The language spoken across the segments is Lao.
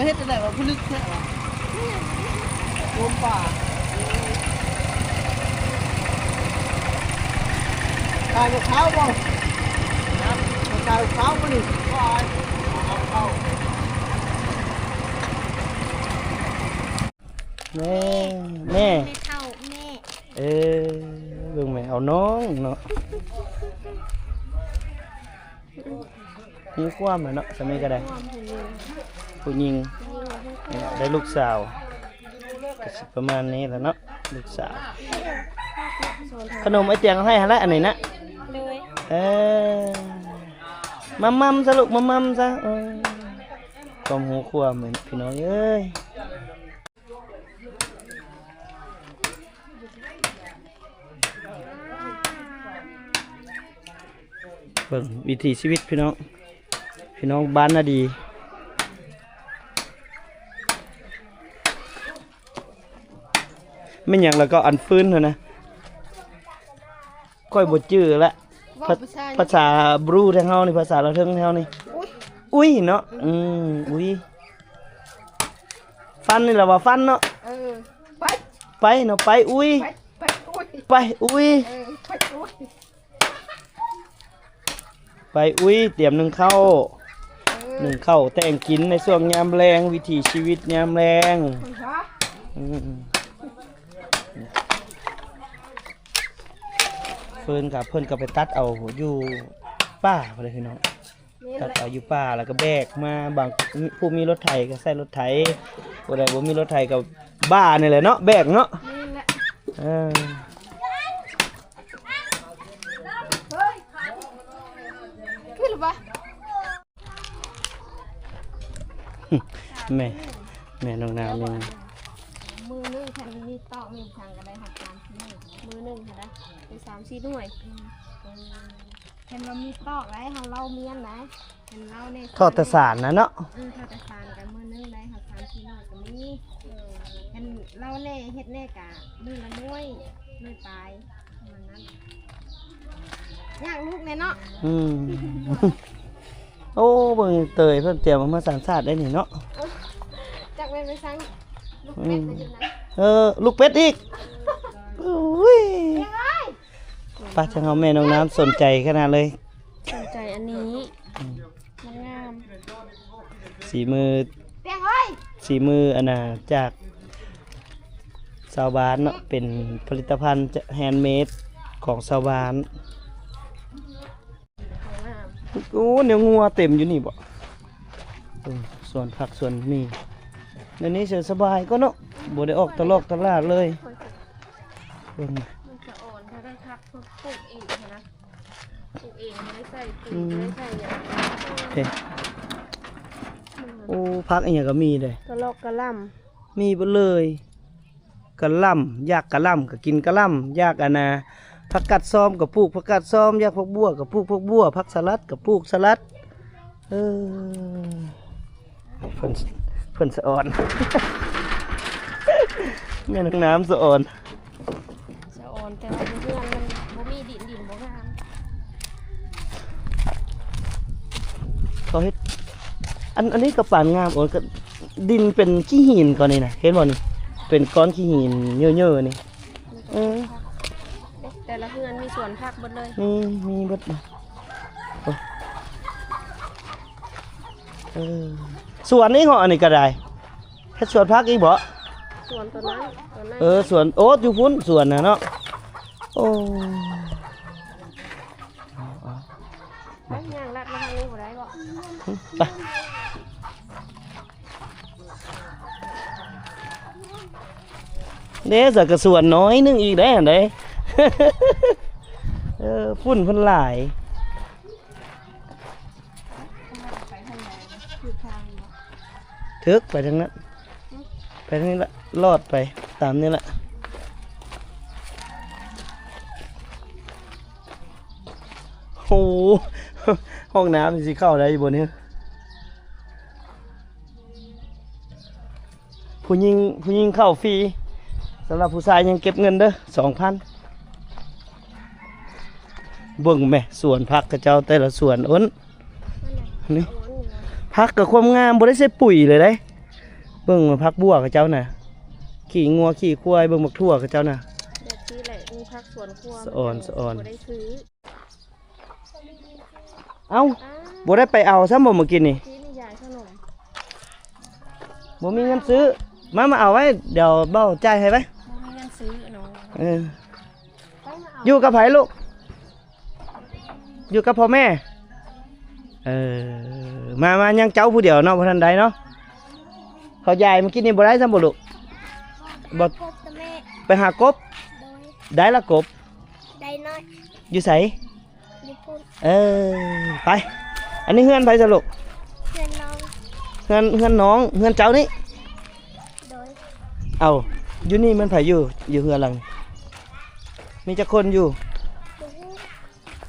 ເຮັດຈັ່ງໃດວະ ຄືລຶກແທ້ວະ ໂດນປ່າ ກາຍມະພ້າວບໍ່ ກາຍມະພ້າວບໍ່ນີ້ ແມ່ ແມ່ ແມ່ເຖົ້າ ແມ່ ເອີ ເບິ່ງແມ່ເອົານ້ອງເນາະ ຮູ້ຄວາມແລ້ວເນາະ ສ່ຳນີ້ກໍໄດ້ ຜູ້ຍິງ ນີ້ແຫຼະ ໄດ້ລູກສາວ ກໍຊິປະມານນີ້ແຫຼະເນາະ ລູກສາວ ຂະໜົມອ້າຍຕຽງເອົາໃຫ້ຫັ້ນແຫຼະ ອັນນີ້ນະ ໂດຍ ເອີ ມາມ່ຳຊະລູກ ມາມ່ຳຊະ ເອີ ຄວາມຮູ້ຄວາມ ພີ່ນ້ອງເອີຍ. ເບິ່ງວິຖີຊີວິດພີ່ນ້ອງ ພີ່ນ້ອງບ້ານນາດີ ແມ່ນຫຍັງລະກໍອັນຟືນຫັ້ນນະ ຂ້ອຍບໍ່ຈື່ລະ ເວົ້າພາ ພາສາ ພາສາບຣູແຖວເຮົານີ້ ພາສາລາວເທິງແຖວເຮົານີ້ ອຸ້ຍ ອຸ້ຍເນາະ ອືມ ອຸ້ຍ ຟັນນີ້ລະວ່າຟັນເນາະ ເອີ ໄປ ໄປເນາະ ໄປອຸ້ຍ ໄປ ໄປອຸ້ຍ ໄປອຸ້ຍ ເອີ ໄປອຸ້ຍ ໄປອຸ້ຍ ຕຽມໜຶ້ງເຂົ້າ ເອີ ໜຶ້ງເຂົ້າແຕ່ງກິນໃນຊ່ວງຍາມແລງ ວິຖີຊີວິດຍາມແລງ ອືມ ເພິ່ນກໍ ເພິ່ນກໍໄປຕັດເອົາຢູ່ປ່າພຸ້ນເດ້ພີ່ນ້ອງ ຕັດເອົາຢູ່ປ່າ ແລ້ວກໍແບກມາ ບາງຜູ້ມີລົດໄຖກໍໃຊ້ລົດໄຖ ຜູ້ໃດບໍ່ມີລົດໄຖກໍບ້ານີ້ແຫຼະເນາະ ແບກເນາະ ແມ່ນແຫຼະ ເອີ ຄືລະວະ ແມ່ ແມ່ນ້ອງນາວນີ້ ມື້ໜຶ່ງຄັນມີຕອກມີຫຍັງກໍໄດ້ຮັບສາມສີ່ໜ່ວຍ ມື້ໜຶ່ງຫັ້ນນະ ໄດ້ສາມສີ່ໜ່ວຍ ເອີ ເຫັນວ່າມີຕອກໄດ໋ ເຮົາເລົ່າມຽນໄດ໋ ເຫັນເລົ່າແດ່ ເທາະແຕ່ສານນະເນາະ ເອີ ເທາະແຕ່ສານກໍມື້ໜຶ່ງໄດ້ເຮົາສາມສີ່ໜ່ວຍກໍມີ ເອີ ເຫັນເລົ່າແດ່ເຮັດແດ່ກໍມື້ລະໜ່ວຍ ໜ່ວຍປາຍ ປະມານນັ້ນ ຍາກລູກແດ່ເນາະ ອືມ ໂອ້ ເບິ່ງເຕີຍເພິ່ນຕຽມເອົາມາສາມຊາດໄດ້ນີ້ເນາະ ເອີ ຈັກແມ່ນໄປສັງ ລູກເປັດ ອືມ ກໍຢູ່ນັ້ນ ເອີ ລູກເປັດອີກ ອຸ້ຍ ເອີຍ ໄປ ທາງເຮົາແມ່ນ້ອງນ້ຳສົນໃຈຂະໜາດເລີຍ ສົນໃຈອັນນີ້ ອືມ ມັນງາມ ສີມື ແປ້ງເອີຍ ສີມືອັນນ່າ ຈາກຊາວບ້ານເນາະ ເປັນຜະລິດຕະພັນແຮນເມດຂອງຊາວບ້ານ ໂອ້ ແນວງົວເຕັມຢູ່ນີ້ບໍ ເອີ ສວນຜັກສວນໝີ່ ດຽວນີ້ສະບາຍກວ່າເນາະ ບໍ່ໄດ້ອອກຕະຫຼອກຕະຫຼາດເລີຍ ເບິ່ງ ມັນສະອອນ ຖ້າໄດ້ຜັກ ປູກເອງຫັ້ນນະ ປູກເອງ ບໍ່ໄດ້ໃສ່ປຸ໋ຍ ອືມ ບໍ່ໄດ້ໃສ່ຫຍັງ ເດ້ ອືມ ໂອ້ ຜັກອີ່ຫຍັງກໍມີເດ້ ກະລອກກະລ່ຳ ມີເບິດເລີຍ ກະລ່ຳ ຢາກກະລ່ຳກໍກິນກະລ່ຳ ຢາກອັນນ່າ ຜັກກາດຊອມກໍປູກຜັກກາດຊອມ ຢາກຜັກບົ່ວກໍປູກຜັກບົ່ວ ຜັກສະຫຼັດກໍປູກສະຫຼັດ ເອີ ເພິ່ນ ເພິ່ນສະອອນ ແມ່ນ້ອງນ້ຳສະອອນ ສະອອນ ແຕ່ວ່າຢູ່ເຮືອນມັນບໍ່ມີດິນ ດິນບໍ່ງາມ ເຂົາເຮັດ ອັນ ອັນນີ້ກໍປານງາມ ໂອ້ ກໍດິນເປັນຂີ້ຫີນກ່ອນນີ້ນະ ເຫັນບໍ່ນີ້ ເປັນກ້ອນຂີ້ຫີນເຍີ້ໆນີ້ ເອີ ແຕ່ລະເຮືອນມີສວນຜັກເບິດເລີຍ ມີ ມີເບິດນະ ເອີ ສວນນີ້ເຫາະ ອັນນີ້ກໍໄດ້ ເຮັດສວນຜັກອີກບໍ? ສວນຕົວນັ້ນ ຕົວນັ້ນ ເອີ ສວນ ໂອ້ ຢູ່ພຸ້ນສວນນະເນາະ ໂອ້ ໄປ ຍ່າງລັດມາທາງນີ້ບໍ່ໄດ້ບໍ? ໄປ ເດ້ ສະກະສວນໜ້ອຍໜຶ່ງອີກໄດ໋ຫັ້ນເດ້ ເອີ ຝຸ່ນເພິ່ນຫຼາຍ ຖືກ ໄປທາງນັ້ນ ໄປທາງນີ້ລະ ລອດໄປຕາມນີ້ລະ ໂອ້ ຫ້ອງນ້ຳຊິເຂົ້າໄດ້ຢູ່ບໍ່ນີ້? ຜູ້ຍິງ ຜູ້ຍິງເຂົ້າຟຣີ ສຳລັບຜູ້ຊາຍຍັງເກັບເງິນເດີ ສອງພັນ ເບິ່ງແມະ ສວນຜັກເຂົາເຈົ້າແຕ່ລະສວນ ໂອ້ນ ນີ້ ຜັກກໍຄວາມງາມ ບໍ່ໄດ້ໃສ່ປຸ໋ຍເລີຍເດ້ ເບິ່ງໝາກຜັກບົວເຂົາເຈົ້ານະ ຂີ້ງົວຂີ້ຄວາຍ ເບິ່ງໝາກຖົ່ວເຂົາເຈົ້ານະ ແບບນີ້ແຫຼະ ມີຜັກສວນຄົວ ສະອອນ ມັນ ສະອອນ ບໍ່ໄດ້ຊື້. ເອົ້າ ອ້າວ ບໍ່ໄດ້ໄປເອົາຊ້ຳບໍ່ມື້ກີ້ນີ້? ກີ້ນີ້ຢາຍຂະໜົມ ບໍ່ມີເງິນຊື້ ມາ ມາເອົາໄວ້ ດຽວເບົາຈ່າຍໃຫ້ໄວ້. ບໍ່ມີເງິນຊື້ເນາະ ເອີ ໄປມາເອົາ ຢູ່ກັບໃຜລູກ? ຢູ່ກັບພໍ່ແມ່ ເອີ ມາ ມາ ຍັງເຈົ້າຜູ້ດຽວເນາະ ບໍ່ທັນໄດ້ເນາະ ເຂົາຢາຍມື້ກີ້ນີ້ບໍ່ໄດ້ຊ້ຳບໍ່ລູກ? ບໍ່ ໄປຫາກົບ ໂດຍ ໄດ້ລະກົບ ໄດ້ນ້ອຍ ຢູ່ໃສ? ຢູ່ພຸ້ນ ເອີ ໄປ ອັນນີ້ເຮືອນໃຜຊະລູກ? ເຮືອນນ້ອງ ເຮືອນ ເຮືອນນ້ອງ ເຮືອນເຈົ້ານີ້? ໂດຍ ເອົ້າ ຢູ່ນີ້ແມ່ນໃຜຢູ່ ຢູ່ເຮືອນຫຼັງ? ມີຈັກຄົນຢູ່? ບໍ່ຮູ້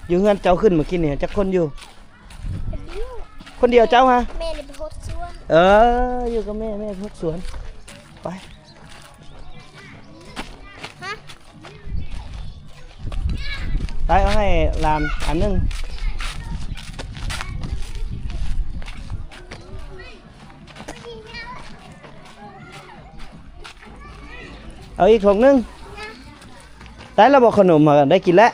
ຢູ່ເຮືອນເຈົ້າຂຶ້ນມື້ກີ້ນີ້ຈັກຄົນຢູ່? ຄົນດຽວ ຄົນດຽວເຈົ້າຫະ? ແມ່ນີ້ໄປຫົດສວນ ເອີ ຢູ່ກັບແມ່ ແມ່ໄປຫົດສວນ ໄປ ຮະ? ໄປ ເອົາໃຫ້ຫຼານອັນໜຶ່ງ ເອົາອີກຖົງໜຶ່ງ ໄດ້ແລ້ວບໍ່ຂະໜົມ? ໄດ້ກິນແລ້ວ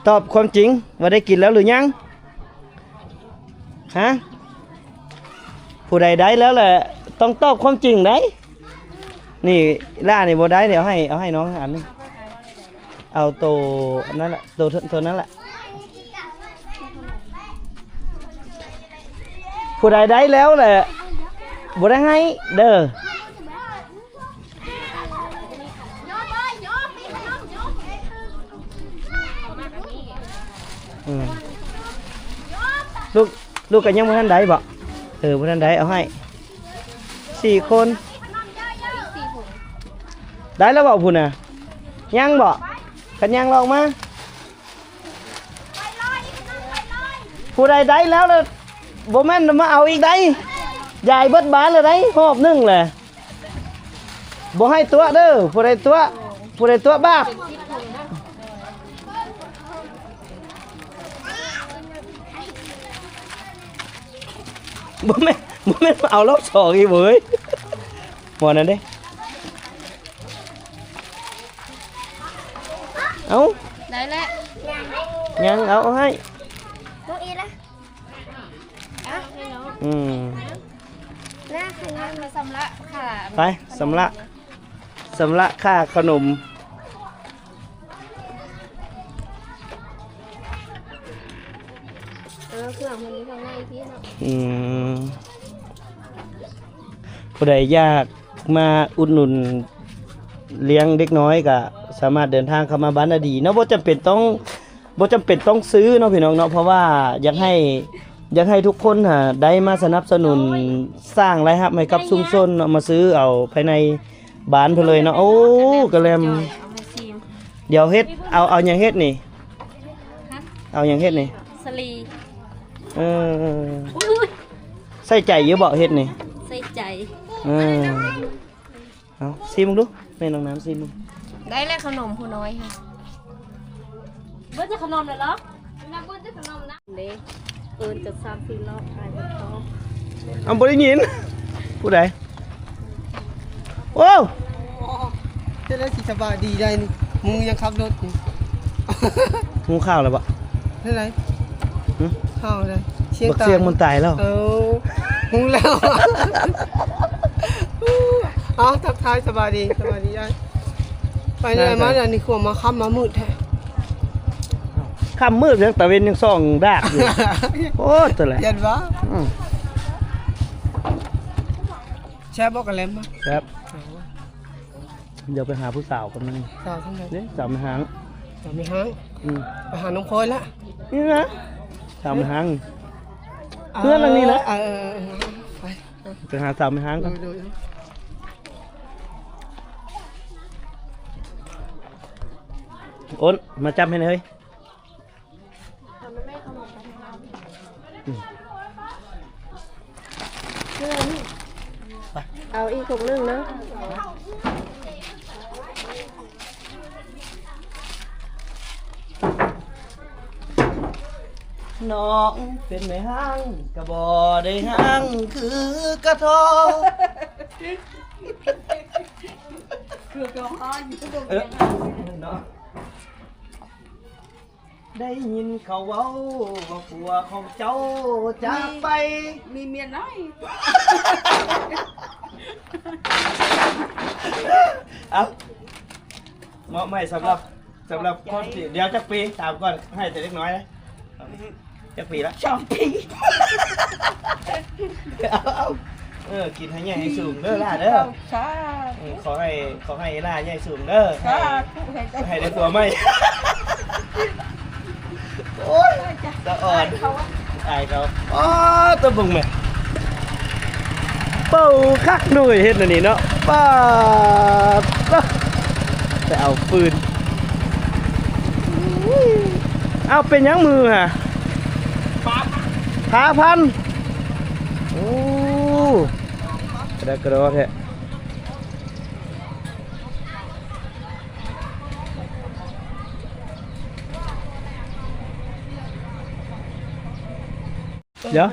ຕອບຄວາມຈິງວ່າໄດ້ກິນແລ້ວຫຼືຍັງ? ຮະ? ຜູ້ໃດໄດ້ແລ້ວແຫຼະ ຕ້ອງຕອບຄວາມຈິງໄດ໋. ນີ້ ຫຼ້ານີ້ບໍ່ໄດ້ ດຽວໃຫ້ ເອົາໃຫ້ນ້ອງອັນໜຶ່ງ ເອົາໂຕອັນນັ້ນລະ ໂຕ ໂຕນັ້ນລະ. ຜູ້ໃດໄດ້ແລ້ວແຫຼະ ບໍ່ໄດ້ໃຫ້ເດີ້. ອືມ ລູກ ລູກກໍຍັງບໍ່ທັນໄດ້ບໍ? ເອີ ບໍ່ທັນໄດ້ ເອົາໃຫ້ສີ່ຄົນ ໄດ້ແລ້ວບໍພຸ້ນນະ? ຍັງບໍ? ຄັນຍັງລອກມາ. ຜູ້ໃດໄດ້ແລ້ວລະ ບໍ່ແມ່ນມາເອົາອີກໄດ໋ ຢາຍເບິດບານລະໄດ໋ ຮອບໜຶ່ງແຫຼະ. ບໍ່ໃຫ້ຕົວະເດີ້ ຜູ້ໃດຕົວະ ຜູ້ໃດຕົວະບາບ. ບໍ່ແມ່ນ ບໍ່ແມ່ນມາເອົາລອບສອງອີກເວີຍ ໝໍນັ້ນເດ້. ເອົ້າ ໄດ້ແລ້ວ ຍັງ ເອົາ ເອົາໃຫ້ ນ້ອງອີລະ ເອົາໃຫ້ນ້ອງ ອືມ ນະ ໄປຊຳລະຄ່າ ໄປຊຳລະ ຊຳລະຄ່າຂະໜົມ. ເອີ ເຄື່ອງມັນຢູ່ຂ້າງໃນພີ້ເນາະ ອືມ. ຜູ້ໃດຢາກມາອຸດໜູນລ້ຽງເດັກນ້ອຍ ກະສາມາດເດີນທາງເຂົ້າມາບ້ານນາດີເນາະ ບໍ່ຈຳເປັນຕ້ອງ ບໍ່ຈຳເປັນຕ້ອງຊື້ເນາະພີ່ນ້ອງເນາະ ເພາະວ່າຢາກໃຫ້ ຢາກໃຫ້ທຸກຄົນຫາໄດ້ມາສະໜັບສະໜູນສ້າງລາຍຮັບໃຫ້ກັບຊຸມຊົນເນາະ ມາຊື້ເອົາພາຍໃນບ້ານເພິ່ນເລີຍເນາະ. ໂອ້ ກະແລັມ ດຽວເຮັດ ເອົາ ເອົາຫຍັງເຮັດນີ້? ເອົາຫຍັງເຮັດນີ້? ສາລີ ເອີ ໃສ່ໃຈຢູ່ບໍ່ເຮັດນີ້? ໃສ່ໃຈ ເອີ. ເອົາ ຊີມເບິ່ງດູ ແມ່ນ້ອງນ້ຳຊີມເບິ່ງ. ໄດ້ແລ້ວຂະໜົມຜູ້ນ້ອຍຫັ້ນ ເບິດຈະຂະໜົມແລ້ວເນາະ ເບິດຈະຂະໜົມນະ ເດ້ ເອີ້ນຈັກສາມສີ່ຮອບ ອ້າຍບໍ່ຕອບ. ເອົາ ບໍ່ໄດ້ຍິນ ຜູ້ໃດ? ໂອ້ ເຮັດແລ້ວຊິສະບາຍດີໄດ໋ນີ້ ມຶງຍັງຂັບລົດຢູ່. ຮູ້ຂ່າວແລ້ວບໍ່? ເຮັດໃດ? ຫຶ? ຂ່າວໃດ? ບັກຊຽງມັນຕາຍແລ້ວ. ເອີ ຮູ້ແລ້ວ. ເອົາ ທັກທາຍສະບາຍດີ ສະບາຍດີອ້າຍ. ໄປແລ້ວມາແລ້ວນີ້ ຄືວ່າມາຄ່ຳມາມືດແທ້. ຄ່ຳມືດຫຍັງ ຕາເວັນຍັງສ່ອງດາກຢູ່. ໂອ້ ຕົວແຫຼະ ຢ້ານວ່າ ອືມ. ແຊບບໍ່ກະແລັມ? ແຊບ. ດຽວໄປຫາຜູ້ສາວຄົນໜຶ່ງ. ສາວທາງໃດ? ນີ້ ສາວແມ່ຮ້າງ. ສາວແມ່ຮ້າງ? ອືມ. ໄປຫານ້ອງພອຍລະ. ນີ້ນະ ສາວແມ່ຮ້າງ. ເອີ ເພື່ອນຫຼັງນີ້ນະ. ເອີ ເອີ ເອີ ໄປ ໄປຫາສາວແມ່ຮ້າງກ່ອນ. ໂດຍ ໂດຍ ໂດຍ. ໂອ້ນ ມາຈັບໃຫ້ໜ່ອຍເຮີ້ຍ. ເອົາອີກຖົງໜຶ່ງເດີ. ນ້ອງເປັນແມ່ຮ້າງ ກໍບໍ່ໄດ້ຮ້າງຄືກະທໍ ຄືກະຮ້າງຢູ່ ເອີ ເນາະ. ໄດ້ຍິນເຂົາເວົ້າວ່າຜົວຂອງເຈົ້າຈາກໄປ ມີ ມີເມຍນ້ອຍ ເອົ້າ ມອບໃຫ້ສຳລັບ ສຳລັບຄົນທີ່ ດຽວຈັກປີ ຖາມກ່ອນ ໃຫ້ແຕ່ເດັກນ້ອຍນະ ຈັກປີລະ? ສອງປີ ເອົາ ເອີ ກິນໃຫ້ໃຫຍ່ໃຫ້ສູງເດີຫຼ້າເດີ ສາທຸ ເອີ ຂໍໃຫ້ ຂໍໃຫ້ອີ່ຫຼ້າໃຫຍ່ສູງເດີ ສາທຸ ໃຫ້ໄດ້ ໃຫ້ໄດ້ຜົວໃໝ່ ໂອ້ຍ ສະອອນ ອາຍເຂົາ ອາຍເຂົາ ອໍ ຕົວເບິ່ງແມ່ ເປົ່າຄັກໜ່ວຍເຮັດອັນນີ້ເນາະ ປາດ ໄປເອົາຟືນ ເອົາ ເປັນຫຍັງມືຫະ? ພາພັນ ໂອ້ ກະດະກະດໍແທ້ ດຽວ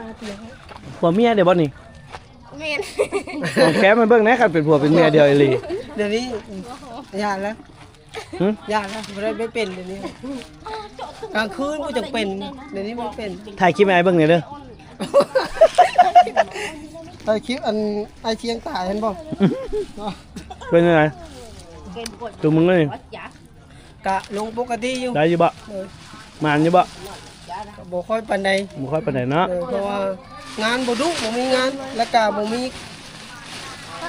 ຜົວເມຍເດ້ບໍ່ນີ້? ແມ່ນ ຫອມແກ້ມໃຫ້ເບິ່ງແດ່ ຄັນເປັນຜົວເປັນເມຍດຽວອີ່ຫຼີ ດຽວນີ້ ຢ່າແລ້ວ ຫຶ? ຢ່າລະ ບໍ່ໄດ້ ບໍ່ເປັນດຽວນີ້ ກາງຄືນບໍ່ຈັກເປັນ ດຽວນີ້ບໍ່ເປັນ ຖ່າຍຄລິບໃຫ້ອ້າຍເບິ່ງແດ່ເດີ ຖ່າຍຄລິບອັນອ້າຍຊຽງຕາຍຫັ້ນບໍ່? ເປັນຈັ່ງໃດ? ຕົວມຶງເອີຍ ກະລົງປົກກະຕິຢູ່ ໄດ້ຢູ່ບໍ່? ເອີ ໝານຢູ່ບໍ່? ກະບໍ່ຄ່ອຍປານໃດ ບໍ່ຄ່ອຍປານໃດເນາະ ເອີ ເພາະວ່າງານບໍ່ດຸ ບໍ່ມີງານ ແລ້ວກະບໍ່ມີ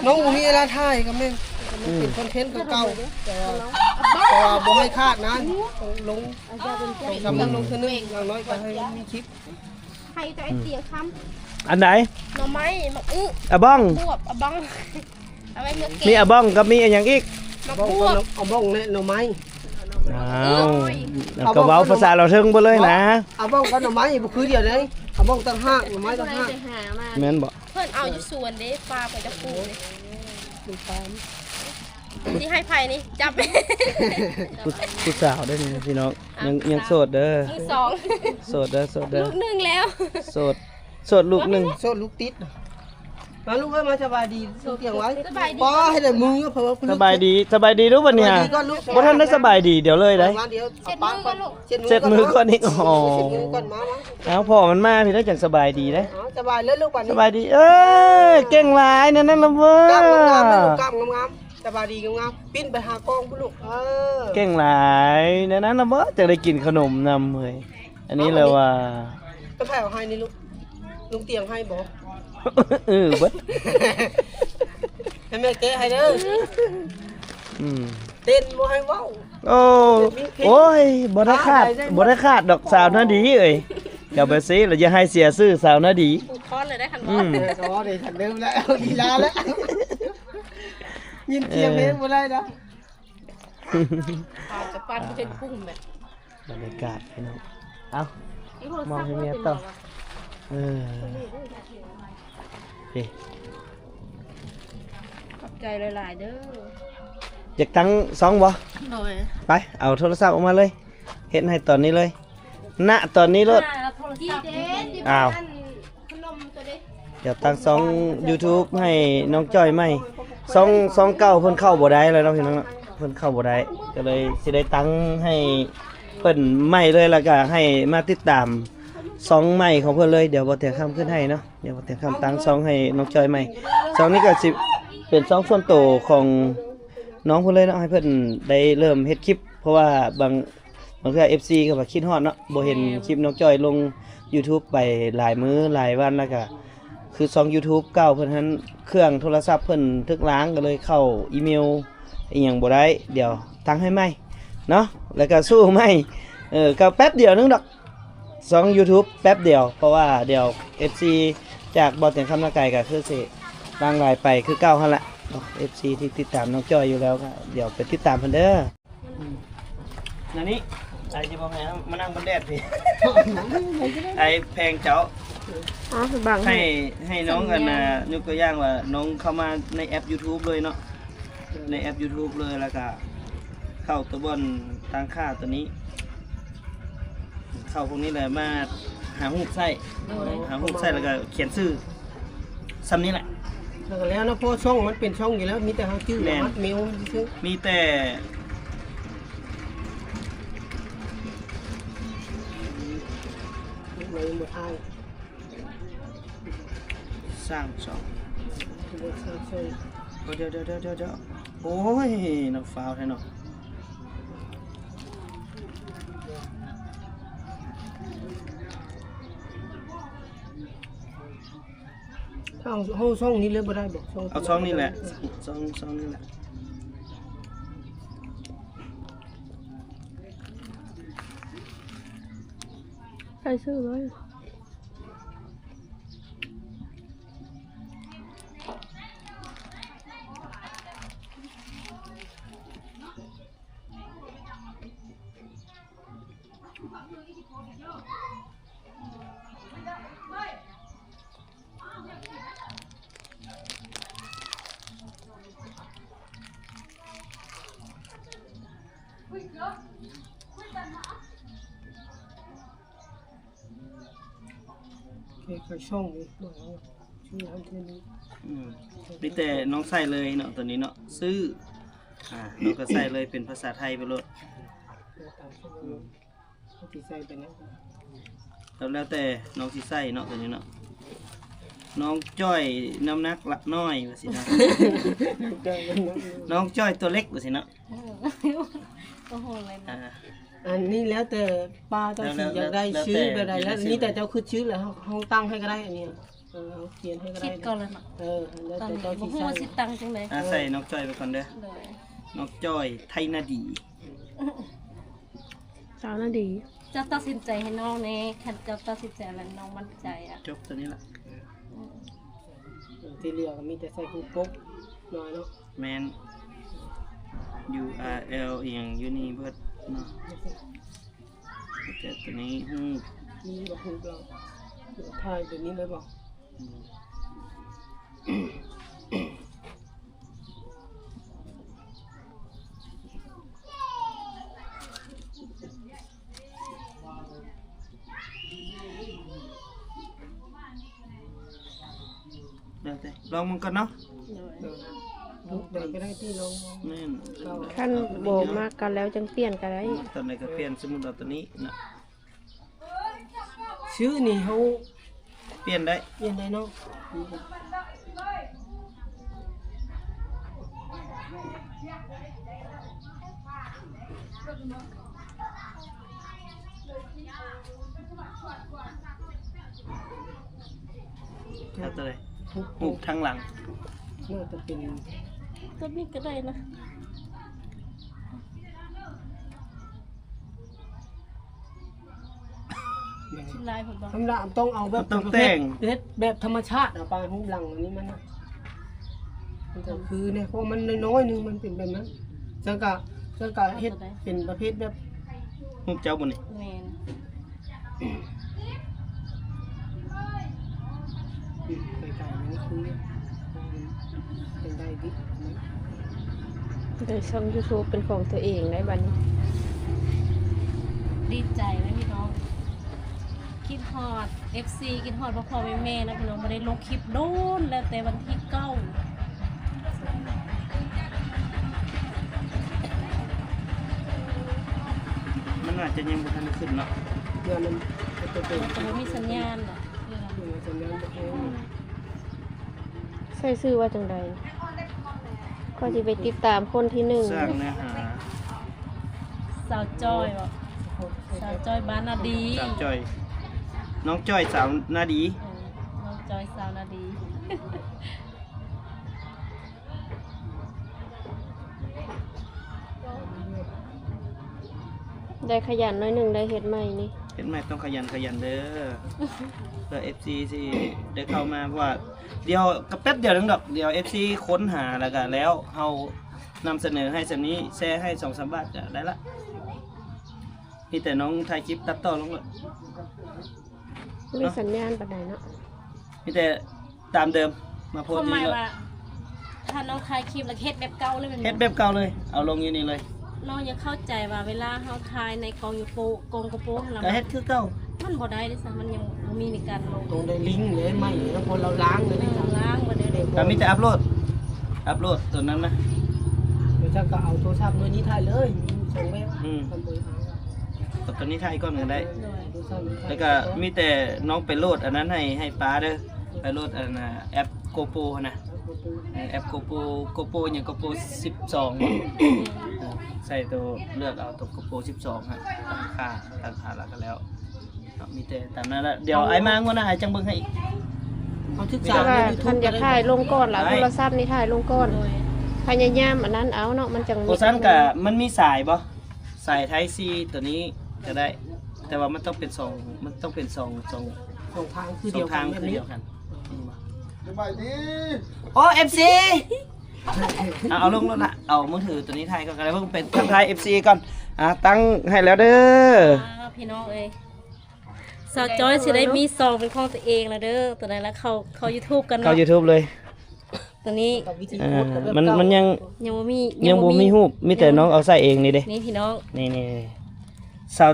ນ້ອງບໍ່ມີເວລາຖ່າຍກໍແມ່ນ ອືມ ເປັນຄອນເທັນຄືເກົ່າ ແຕ່ວ່າ ແຕ່ວ່າບໍ່ໃຫ້ຂາດນະ ລົງ ສອງສາມມື້ລົງເທື່ອໜຶ່ງ ຢ່າງໜ້ອຍກໍໃຫ້ມັນມີຄລິບ ໃຫ້ເຈົ້າໄອ້ຕຽງຄຳ ອັນໃດ? ໜໍ່ໄມ້ ໝາກອຶ ອະບ້ອງ ບວບ ອະບ້ອງ ເອົາໄວ້ເມືອແກງ ມີອະບ້ອງກັບມີອີ່ຫຍັງອີກ? ໝາກບວບ ອະບ້ອງ ອະບ້ອງ ແລະ ໜໍ່ໄມ້ ອ້າວ ເອົາ ກໍເວົ້າພາສາລາວເທິງເບິດເລີຍນະ ອະບ້ອງກັບໜໍ່ໄມ້ບໍ່ຄືດຽວເດ້ ອະບ້ອງຕ່າງຫາກ ໜໍ່ໄມ້ຕ່າງຫາກ ແມ່ນບໍ່? ເພິ່ນເອົາຢູ່ສວນເດ້ ປ່າເພິ່ນຈະປູກເດ້ ຢູ່ປ່າ ຊິໃຫ້ໃຜນີ້ ຈັບ ຜູ້ ຜູ້ສາວເດ້ນີ້ພີ່ນ້ອງ ຍັງ ຍັງໂສດເດີ ມືສອງ ໂສດເດີ ໂສດເດີ ລູກໜຶ່ງແລ້ວ ໂສດ ໂສດລູກໜຶ່ງ ໂສດລູກຕິດ ມາລູກເອີຍ ມາສະບາຍດີ ລູກຕຽງໄວ້ ສະບາຍດີ ປ້າ ໃຫ້ໄດ້ມື ເພາະວ່າ ສະບາຍດີ ສະບາຍດີລູກບັດນີ້ ສະບາຍດີກ່ອນລູກ ບໍ່ທັນໄດ້ສະບາຍດີດຽວເລີຍໄດ໋ ມາດຽວ ເຊັດມືກ່ອນລູກ ເຊັດມືກ່ອນອີກ ອໍ ເຊັດມືກ່ອນ ມາ ມາ ເອົາ ພໍ່ມັນມາພີ້ແລ້ວຈັ່ງສະບາຍດີເດ້ ເອົາ ສະບາຍເລີຍລູກ ບັດນີ້ ສະບາຍດີ ເອີຍ ເກັ່ງຫຼາຍແນວນັ້ນລະເວີ້ຍ ກ້າມງາມໆ ລູກ ກ້າມງາມໆ ສະບາຍດີງາມໆ ປີ້ນໄປຫາກ້ອງພຸ້ນລູກ ເອີ ເກັ່ງຫຼາຍແນວນັ້ນລະເວີ້ຍ ຈັ່ງໄດ້ກິນຂະໜົມນຳເວີ້ຍ ອັນນີ້ລະວ່າ ເປັນໃຜເອົາໃຫ້ນີ້ລູກ? ລຸງຕຽງໃຫ້ບໍ່? ເອີ ເບິດ ໃຫ້ແມ່ແກະໃຫ້ເດີ ອືມ ເຕັ້ນບໍ່ໃຫ້ເວົ້າ ໂອ້ ໂອ້ຍ ບໍ່ໄດ້ຂາດ ບໍ່ໄດ້ຂາດດອກ ສາວນາດີເອີຍ ຢ່າໄປຊີ້ລະ ຢ່າໃຫ້ເສຍຊື່ສາວນາດີ ຂອງຄອນເລີຍໄດ໋ຄັນບໍ່ ອືມ ເອີ ເອີ ເດີ ຄັນເດີມແລ້ວ ລີລາແລ້ວ ຍິນສຽງເພງບໍ່ໄດ້ນະ ຈະປັ່ນເປັນພຸ້ງແບບ ບັນຍາກາດພີ່ນ້ອງ ເອົ້າ ມອບໃຫ້ເມຍຕໍ່ ເອີ ເດ້ ຂອບໃຈຫຼາຍໆເດີ ຢາກຕັ້ງຊ່ອງບໍ່? ໂດຍ ໄປ ເອົາໂທລະສັບອອກມາເລີຍ ເຮັດໃຫ້ຕອນນີ້ເລີຍ ນະ ຕອນນີ້ໂລດ ອ່າ ໂທລະສັບ ອ້າວ ດຽວຕັ້ງຊ່ອງຢູທູບໃຫ້ນ້ອງຈ້ອຍໃໝ່ ຊ່ອງ ຊ່ອງເກົ່າເພິ່ນເຂົ້າບໍ່ໄດ້ແລ້ວເນາະພີ່ນ້ອງເນາະ ເພິ່ນເຂົ້າບໍ່ໄດ້ ກໍເລີຍຊິໄດ້ຕັ້ງໃຫ້ເພິ່ນໃໝ່ເລີຍ ແລ້ວກໍໃຫ້ມາຕິດຕາມຊ່ອງໃໝ່ຂອງເພິ່ນເລີຍ ດຽວບໍ່ແຕງຄຳຂຶ້ນໃຫ້ເນາະ ດຽວບໍ່ແຕງຄຳຕັ້ງຊ່ອງໃຫ້ນ້ອງຈ້ອຍໃໝ່ ຊ່ອງນີ້ກໍຊິເປັນຊ່ອງສ່ວນໂຕຂອງນ້ອງເພິ່ນເລີຍເນາະ ໃຫ້ເພິ່ນໄດ້ເລີ່ມເຮັດຄລິບ ເພາະວ່າບາງ ບາງເທື່ອເອັຟຊີກໍວ່າຄິດຮອດເນາະ ບໍ່ເຫັນ ແມ່ນ ຄລິບນ້ອງຈ້ອຍລົງຢູທູບໄປຫຼາຍມື້ຫຼາຍວັນ ແລ້ວກະຄືຊ່ອງຢູທູບເກົ່າເພິ່ນຫັ້ນ ເຄື່ອງໂທລະສັບເພິ່ນຖືກລ້າງ ກໍເລີຍເຂົ້າອີເມວອີ່ຫຍັງບໍ່ໄດ້ ດຽວຕັ້ງໃຫ້ໃໝ່ເນາະ ແລ້ວກະສູ້ໃໝ່ ເອີ ກໍແປັບດຽວໜຶ່ງດອກ ຊ່ອງຢູທູບແປັບດຽວ ເພາະວ່າດຽວເອັຟຊີຈາກບໍ່ຕຽງຄຳນາໄກ ກໍຄືຊິຫຼັ່ງໄຫຼໄປຄືເກົ່າຫັ້ນລະເນາະ ເອັຟຊີທີ່ຕິດຕາມນ້ອງຈ້ອຍຢູ່ແລ້ວ ກໍດຽວໄປຕິດຕາມເພິ່ນເດີ. ອືມ ອັນນີ້ ໄອ້ທີ່ບໍ່ໃຫ້ມານັ່ງບົນແດດພີ້ ໄອ້ແພງເຈົ້າ ອໍ ບັງໃຫ້ ໃຫ້ ໃຫ້ນ້ອງ ສັນຍານ ອັນນ່າ ຍົກຕົວຢ່າງວ່າ ນ້ອງເຂົ້າມາໃນແອັບຢູທູບເລີຍເນາະ ໃນແອັບຢູທູບເລີຍ ແລ້ວກະເຂົ້າຕົວບ່ອນຕັ້ງຄ່າຕົວນີ້ ເຂົ້າພວກນີ້ແຫຼະ ມາຫາຮູບໃຊ້ ໂດຍ ຫາຮູບໃຊ້ ແລ້ວກໍຂຽນຊື່ ສ່ຳນີ້ແຫຼະ ແລ້ວກໍແລ້ວເນາະ ເພາະຊ່ອງມັນເປັນຊ່ອງຢູ່ແລ້ວ ມີແຕ່ເຮົາຈື່ ແມ່ນ ມັດເມວຊື່ ມີແຕ່ ໃນບໍ່ຖ່າຍ ສ້າງຊ່ອງ ບໍ່ສ້າງຊ່ອງ ໂອ້ ດຽວໆໆໆ ໂອ້ຍ ເນາະ ຟ້າວແທ້ເນາະ. ເອົາ ເອົາຊ່ອງນີ້ເລີຍບໍ່ໄດ້ບໍ່? ຊ່ອງ ເອົາຊ່ອງນີ້ແຫຼະ ຊ່ອງ ຊ່ອງນີ້ແຫຼະ. ໃສ່ຊື່ເລີຍ. ເຮັດໃຫ້ຊ່ອງນີ້ ຊື່ທາງເທື່ອນີ້ ອືມ ມີແຕ່ນ້ອງໃສ່ເລີຍເນາະ ຕົວນີ້ເນາະ ຊື່ ອ່າ ນ້ອງກໍໃສ່ເລີຍ ເປັນພາສາໄທໄປໂລດ ອືມ ຊິໃສ່ໄປນຳ ແລ້ວແຕ່ນ້ອງຊິໃສ່ເນາະ ຕົວນີ້ເນາະ ນ້ອງຈ້ອຍນ້ຳໜັກລະນ້ອຍວ່າຊີ້ນະ ນ້ອງຈ້ອຍນ້ຳໜັກນ້ອຍ ນ້ອງຈ້ອຍຕົວເລັກວ່າຊີ້ນະ ເອີ ໂອ້ໂຫ ເລີຍນະ ອ່າ ອັນນີ້ແລ້ວແຕ່ປ້າເຈົ້າຊິຢາກໄດ້ຊື່ແບບໃດ ແລ້ວ ແລ້ວແຕ່ ມີແຕ່ເຈົ້າຄິດຊື່ແລ້ວເຮົາ ເຮົາຕັ້ງໃຫ້ກໍໄດ້ ອັນນີ້ ເອີ ເຮົາຂຽນໃຫ້ກໍໄດ້ ຄິດກ່ອນແລ້ວເນາະ ເອີ ແລ້ວແຕ່ເຈົ້າຊິໃສ່ ບໍ່ຮູ້ວ່າຊິຕັ້ງຈັ່ງໃດ ອ່າ ໃສ່ນ້ອງຈ້ອຍໄປກ່ອນເດີ້ ໂດຍ ນ້ອງຈ້ອຍ ໄທນາດີ ສາວນາດີ ເຈົ້າຕັດສິນໃຈໃຫ້ນ້ອງແດ່ ຄັນເຈົ້າຕັດສິນໃຈແລ້ວນ້ອງໝັ້ນໃຈອະ ຈົບຕົວນີ້ລະ ອືມ ທີ່ເຫຼືອກໍມີແຕ່ໃສ່ຮູບປົກໜ້ອຍເນາະ ແມ່ນ ຢູອາແອລ ອີ່ຫຍັງຢູ່ນີ້ເບິດເນາະ ແຕ່ຕົວນີ້ຮູບ ນີ້ບໍ່ ຮູບລາວ ຖ່າຍຕົວນີ້ໄດ້ບໍ່? ແລ້ວແຕ່ ລອງເບິ່ງກ່ອນເນາະ ໂດຍ ຮູບໃດກໍໄດ້ທີ່ລອງ ແມ່ນ ຄັນບໍ່ມັກກັນແລ້ວຈັ່ງປ່ຽນກໍໄດ້ ມັກຕອນໃດກໍປ່ຽນ ສົມມຸດເອົາຕົວນີ້ນະ ຊື່ນີ້ເຮົາປ່ຽນໄດ້ ປ່ຽນໄດ້ເນາະ ເອົາຕົວໃດ? ຮູບທາງຫຼັງ ໜ້າຈະເປັນ ຕົວນີ້ກໍໄດ້ນະ. ຊິລາຍພຸ້ນບໍ່? ທຳລະ ຕ້ອງເອົາແບບ ຕ້ອງແຕ່ງ ເຮັດ ເຮັດແບບທຳມະຊາດ ເອົາປາຍຮູບຫຼັງອັນນີ້ມັນນະ ມັນກໍຄືແນ່ ເພາະມັນນ້ອຍໆໜຶ່ງ ມັນເປັນແບບນັ້ນ. ຊັ້ນກະ ຊັ້ນກະເຮັດເປັນປະເພດແບບ ຮູບເຈົ້າບໍ່ນີ້? ແມ່ນ. ໄກໆ ມັນຄື ເປັນໄດ້ດິ ໄດ້ຊ່ອງຢູທູບເປັນຂອງຕົວເອງໄດ້ບັດນີ້ ດີໃຈນະພີ່ນ້ອງ ຄິດຮອດເອັຟຊີ ຄິດຮອດພໍ່ໆແມ່ໆນະພີ່ນ້ອງ ບໍ່ໄດ້ລົງຄລິບໂດນແລ້ວ ແຕ່ວັນທີເກົ້າ ມັນອາດຈະຍັງບໍ່ທັນໄດ້ຂຶ້ນເນາະ ເພື່ອມັນ ມັນຈະບໍ່ມີສັນຍານເນາະ ເອີ ສັນຍານບໍ່ແຮງ. ໃສ່ຊື່ວ່າຈັ່ງໃດ? ຂ້ອຍຊິໄປຕິດຕາມຄົນທີໜຶ່ງ ສ້າງເນື້ອຫາ ສາວຈ້ອຍບໍ່? ສາວຈ້ອຍບ້ານນາດີ ສາວຈ້ອຍ ນ້ອງຈ້ອຍສາວນາດີ ເອີ ນ້ອງຈ້ອຍສາວນາດີ ໄດ້ຂະຫຍັນໜ້ອຍໜຶ່ງ ໄດ້ເຮັດໃໝ່ນີ້ ເຮັດໃໝ່ຕ້ອງຂະຫຍັນ ຂະຫຍັນເດີ ເພື່ອເອັຟຊີຊິໄດ້ເຂົ້າມາ ເພາະວ່າດຽວກໍແປັບດຽວໜຶ່ງດອກ ດຽວເອັຟຊີຄົ້ນຫາແລ້ວກໍແລ້ວ ເຮົານຳສະເໜີໃຫ້ສ່ຳນີ້ ແຊໃຫ້ສອງສາມບາດກໍໄດ້ລະ ມີແຕ່ນ້ອງຖ່າຍຄລິບຕັດຕໍ່ລົງໂລດ ບໍ່ມີສັນຍານປານໃດເນາະ ມີແຕ່ຕາມເດີມ ມາໂພສຢູ່ນີ້ໂລດ ຄວາມໝາຍວ່າ ຖ້ານ້ອງຖ່າຍຄລິບແລ້ວເຮັດແບບເກົ່າເລີຍແມ່ນບໍ່? ເຮັດແບບເກົ່າເລີຍ ເອົາລົງຢູ່ນີ້ເລີຍ ນ້ອງຢາກເຂົ້າໃຈວ່າເວລາເຮົາຖ່າຍໃນກ້ອງຢູໂປ ກ້ອງໂກໂປຫັ້ນລະ ກໍເຮັດຄືເກົ່າ ມັນບໍ່ໄດ້ເດ້ຊະ ມັນຍັງບໍ່ມີໃນການລົງ ຕ້ອງໄດ້ລິງເດ້ ໄມ້ ແລ້ວພໍລາວລ້າງເລີຍ ເອີ ລ້າງບໍ່ໄດ້ ກໍມີແຕ່ອັບໂຫຼດ ອັບໂຫຼດຕົວນັ້ນນະ ແລ້ວເຈົ້າກໍເອົາໂທລະສັບໜ່ວຍນີ້ຖ່າຍເລີຍ ມີສອງແບບ ອືມ ກັບຕົວນີ້ຖ່າຍກ່ອນກໍໄດ້ ໂດຍ ແລ້ວກໍມີແຕ່ນ້ອງໄປໂຫຼດອັນນັ້ນໃຫ້ ໃຫ້ປ້າເດີ ໄປໂຫຼດອັນນ່າ ແອັບໂກໂປຫັ້ນນະ ເອີ ແອັບໂກໂປ ໂກໂປຫຍັງ ໂກໂປສິບສອງ ເອີ ໃສ່ໂຕ ເລືອກເອົາໂຕໂກໂປສິບສອງຫັ້ນ ຕັ້ງຄ່າ ຕັ້ງຄ່າແລ້ວກໍແລ້ວ ເນາະ ມີແຕ່ຕາມນັ້ນລະ ດຽວອ້າຍມາງວດໜ້າອ້າຍຈັ່ງເບິ່ງໃຫ້ອີກ ເຮົາສຶກສາ ແຕ່ວ່າຄັນຢາກຖ່າຍລົງກ່ອນລະ ໂທລະສັບນີ້ຖ່າຍລົງກ່ອນ ໂດຍ ພະຍາຍາມອັນນັ້ນເອົາເນາະ ມັນຈັ່ງ ບໍ່ຊັ້ນກະມັນມີສາຍບໍ່? ສາຍໄທຊີຕົວນີ້ກໍໄດ້ ແຕ່ວ່າມັນຕ້ອງເປັນສອງ ມັນຕ້ອງເປັນສອງ ສອງ ສອງທາງຄືດຽວກັນ ສອງທາງຄືດຽວກັນ ສະບາຍດີ ໂອ້ ເອັຟຊີ ເອົາ ເອົາລົງໂລດລະ ເອົາມືຖືຕົວນີ້ຖ່າຍກ່ອນກໍໄດ້ ເບິ່ງເປັນທັກທາຍເອັຟຊີກ່ອນ ອ່າ ຕັ້ງໃຫ້ແລ້ວເດີ ອ່າ ພີ່ນ້ອງເອີຍ ສາວຈ້ອຍຊິໄດ້ມີຊ່ອງເປັນຂອງຕົວເອງແລ້ວເດີ ຕົວນັ້ນລະ ເຂົ້າ ເຂົ້າຢູທູບກັນເນາະ ເຂົ້າຢູທູບເລີຍ ຕົວນີ້ ເອີ ມັນ ມັນຍັງ ຍັງບໍ່ມີ ຍັງບໍ່ມີຮູບ ມີແຕ່ນ້ອງເອົາໃສ່ເອງນີ້ເດ້ ນີ້ພີ່ນ້ອງ ນີ້ໆ ສາວ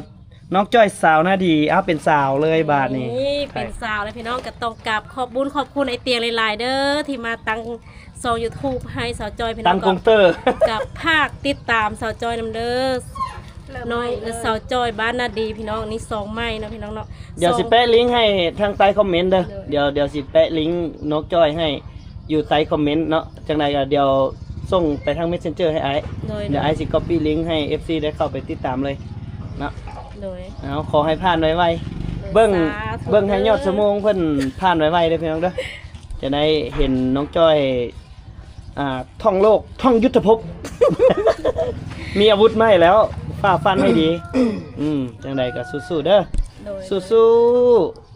ນ້ອງຈ້ອຍສາວໜ້າດີ ອ້າວ ເປັນສາວເລີຍບາດນີ້ ນີ້ເປັນສາວແລ້ວພີ່ນ້ອງ ກໍຕ້ອງກາບຂອບບຸນຂອບຄຸນອ້າຍຕຽງຫຼາຍໆເດີ ທີ່ມາຕັ້ງຊ່ອງຢູທູບໃຫ້ສາວຈ້ອຍ ພີ່ນ້ອງ ຕັ້ງກົງເຕີ ກໍຝາກຕິດຕາມສາວຈ້ອຍນຳເດີ ນ້ອງ ສາວຈ້ອຍບ້ານນາດີ ພີ່ນ້ອງ ນີ້ຊ່ອງໃໝ່ເນາະ ພີ່ນ້ອງເນາະ ດຽວຊິແປະລິງໃຫ້ທາງໃຕ້ຄອມເມັນເດີ ໂດຍ ດຽວ ດຽວຊິແປະລິງນ້ອງຈ້ອຍໃຫ້ ຢູ່ໃຕ້ຄອມເມັນເນາະ ຈັ່ງໃດກໍດຽວສົ່ງໄປທາງເມັດເຊັນເຈີໃຫ້ອ້າຍ ໂດຍ ດຽວອ້າຍຊິກັອບປີ້ລິງໃຫ້ເອັຟຊີໄດ້ເຂົ້າໄປຕິດຕາມເລີຍເນາະ ໂດຍ ເອົາ ຂໍໃຫ້ຜ່ານໄວໆ ເບິ່ງ ສາທຸ ເບິ່ງໃຫ້ຍອດຊົ່ວໂມງເພິ່ນຜ່ານໄວໆເດີພີ່ນ້ອງເດີ ຈະໄດ້ເຫັນນ້ອງຈ້ອຍ ອ່າ ທ່ອງໂລກ ທ່ອງຍຸດທະພົບ ມີອາວຸດມາໃຫ້ແລ້ວ ຟາດຟັນໃຫ້ດີ ອືມ ຈັ່ງໃດກໍສູ້ໆເດີ ໂດຍ ສູ້ໆ.